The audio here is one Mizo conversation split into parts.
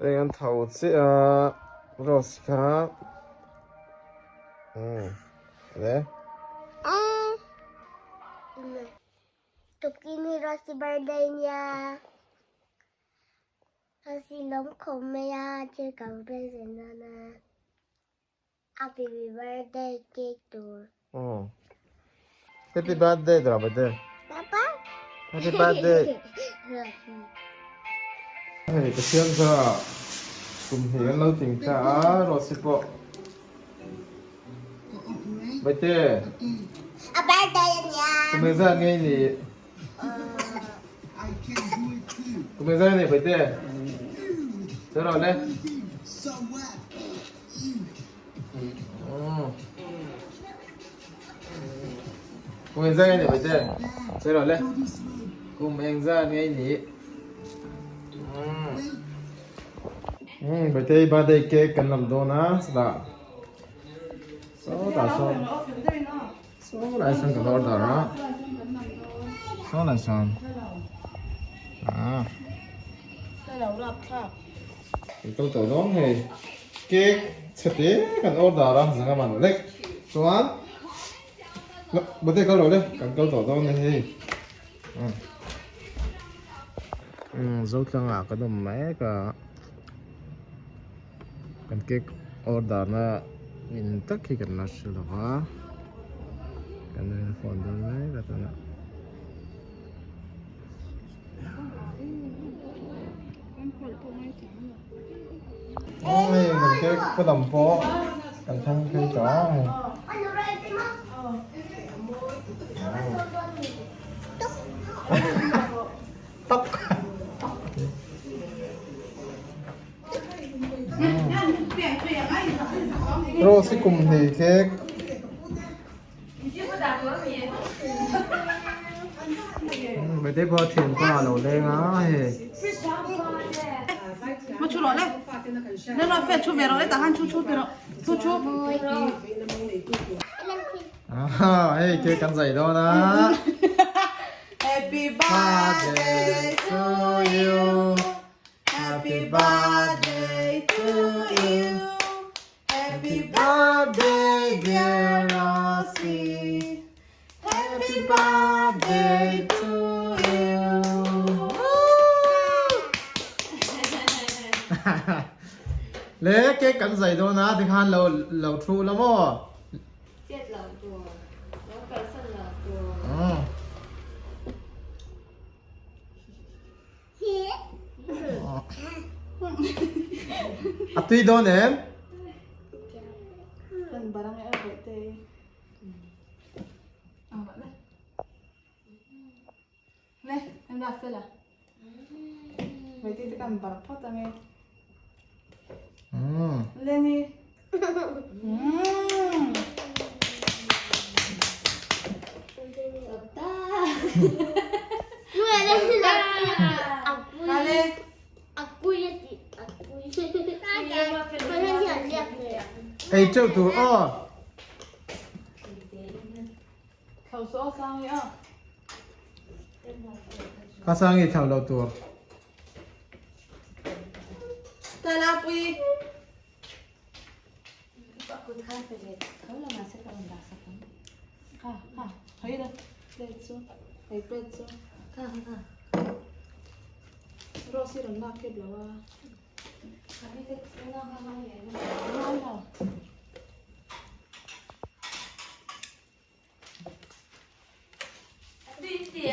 Hei an tho chiah a rose kha umm le. Tukin hi Rose birthday nia Rose lawm khawp mai a thil kan present dawn a Happy birthday cake tur. Happy birthday dra birthday. Papa. Happy birthday. Hei Pathian za kum hi an lo ting ta a Rosy pawh. Baite. A birthday ania. Kum engzat nge i nih? Kum engzat nge i nih Baite? Sawi rawh le. Kum engzat nge i nih Baite? Sawi rawh le. Kum engzat nge i nih? Baite i birthday cake kan lam dawn a chutah sawtah sawn saw lai sawn kan order a saw lai sawn ah kan kal tawh dawn hei cake chhe te kan order a zanga man lek chuan birthday kal rawh le kan kal tawh dawn a hei. Zotlangah kan awm mek a kan cake order na in tak hi kan la hre lo va kan in phone dawn mek a tunah. Hei kan cake ka dam pawh kan thleng phei tawh a hei. Tawk. Rose hi kum hnih cake. Mete pawh thianpa a lo leng a hei. Mo thu rawh le. Le lo fe thu ve rawh le tah khan thu thu ti rawh. Thu thu. Aha hei cake kan zai dawn a. Happy birthday to you. Happy birthday to you. Happy birthday dear Rosie Happy birthday to you Le cake kan zai dawn a tikhan lo lo thu la maw Chet lo tur lo kalsan lo tur. A tui dawn em? Kan barang e a te. Le, em la fela. Vậy thì kan bar phot ange. Le ni. Ei teuh tur aw. Ka sang i thau lo tur.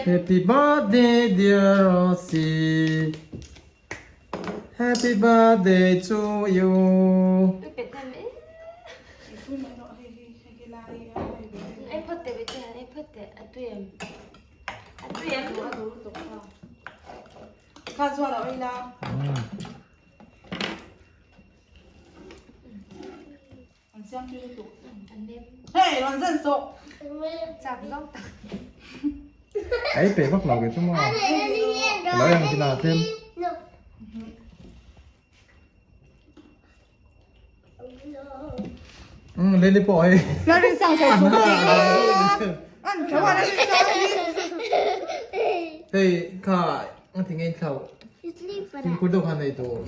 Happy birthday dear Rosie Happy birthday to you An siam tui lutuk. Hei rawn zen sawh. Chak zawng tak. Ei pe vak lo ke chu maw. Lo yang kina tlem. Lily pawh hei. Lily sang thei chu ka ti. An tho a Lily sang hi. Hei kha ang ti ngei thlau. Fimkhur deuh khan ei tur.